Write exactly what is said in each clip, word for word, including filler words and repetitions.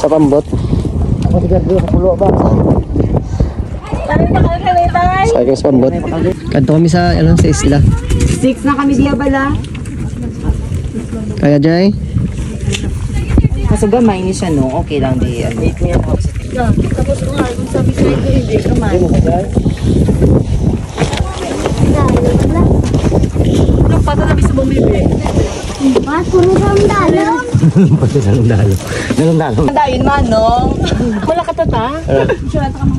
Kapambot. Ako si Gardo, sa pulo ba? Sa akin sa pambot. Kadto kami sa, ano, sa isla. Six na kami diya bala. Kaya, Jay? Kaso gamay ni siya, no? Okay lang, di, ano. Tapos kung ano, sabi sa inyo, hindi naman. Ano pa, sabi sa bumibi? Mas, puro daw ang dalo. Pati dalang-dalang. Dalang-dalang. Dayon, manong. Wala ka, tata? Ah. Sure, ata ka, ma.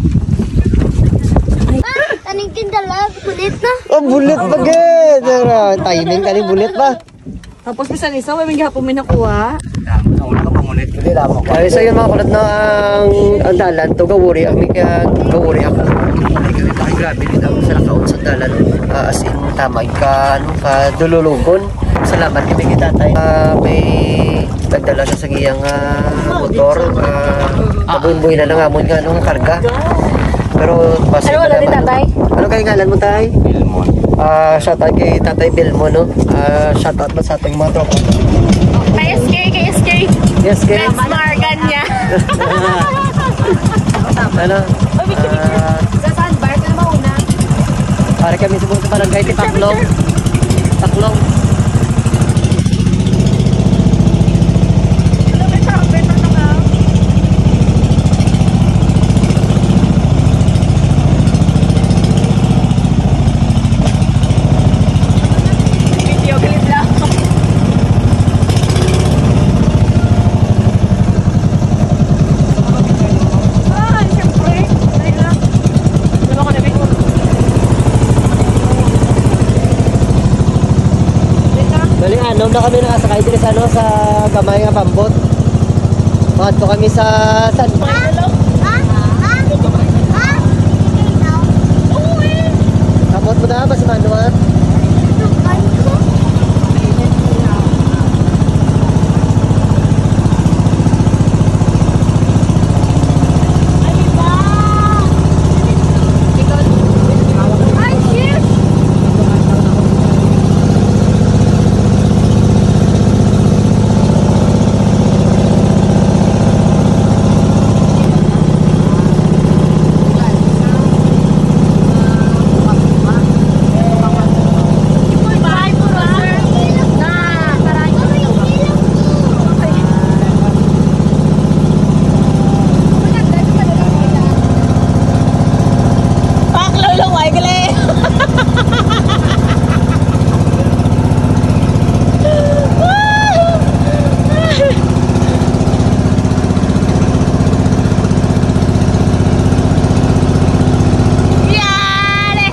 Ah, kaning tindalag, bulit na. Oh, bulit pa gid. Pero timing kani bulit pa. Tapos, bisan isa, may gihapon may nakuha. Damo na, wala ka pamulit. Hindi, damo ko. Ay, so yun, mga kulot, no, ang, ang dalan to, gawuri, ang, ah, gawuri ako. Grabe, di daw sa nakaon sa dalan, ah, as in, tama, ka, ano, ka dululugon. Salamat kay kay tatay. Ah, may nagdala siya sa iyang, ah, motor. Ah, kabuhin-buhin na lang amon nga, ano, nga karga. Pero basi. Ano, wala pa din, naman, tatay? Ano kay ngalan mo, tay? Belmon. Ah, shout out kay Tatay Belmon, no? Ah, shout out mo sa ating mga tropa. Kay S K, kay S K. Yes, kay Benchmarkan niya. Ano? Uy, picture, picture. Ah, sa sandbar ka na mauna. Pare kami sa buong barangay, Tipaklong. Tipaklong. Video clip lang. Ah, siyempre. Ay, na. Ano ko na, Bing? Dali, anom na kami nakasakay diri sa, ano, sa gamay nga pambot. Pangadto kami sa San. Ha? Ha? Ha? Ha? Kamot mo na, mas manual. Ay, shit! Pak, lolo, why gali? Yari!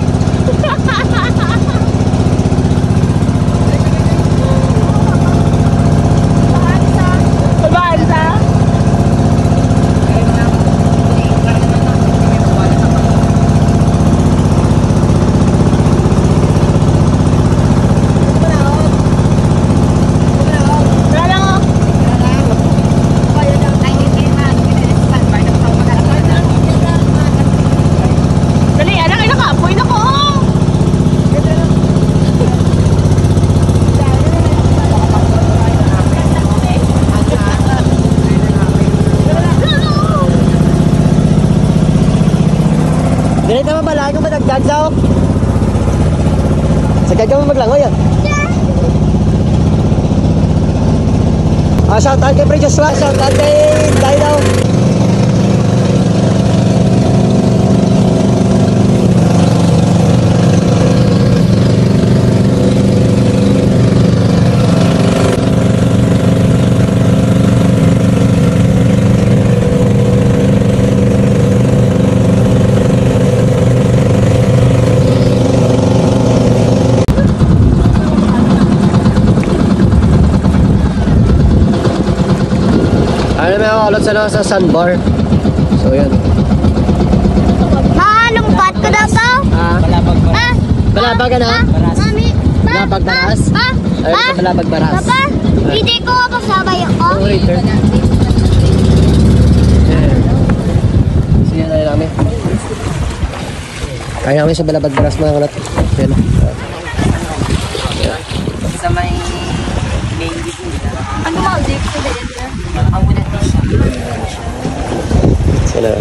Bansa. Wala lang, oh. Dali, anak, ay, nakapoy na ko, oh. Dili ta mabalaod kung madagdag daw. Sagad ka mo maglangoy, ah. Ah, shout out kay Pre Joshua, shout out kay Day daw. Ano may mga kulot sa, sa sandbar? So, yan. Ma, lumpat ko daw to. Ah? Ah? Balabag ka na? Ah? Mami? Ma? Balabag baras? Ah? Ay, ah? Sa balabag baras. Papa, hindi ko kasabay ako. Oo, later. Yan. Sige, tayo namin. Kaya namin sa balabag baras, mga kulot. Yan. Sa may main gate nila. Ano Maldives sa India? Sila.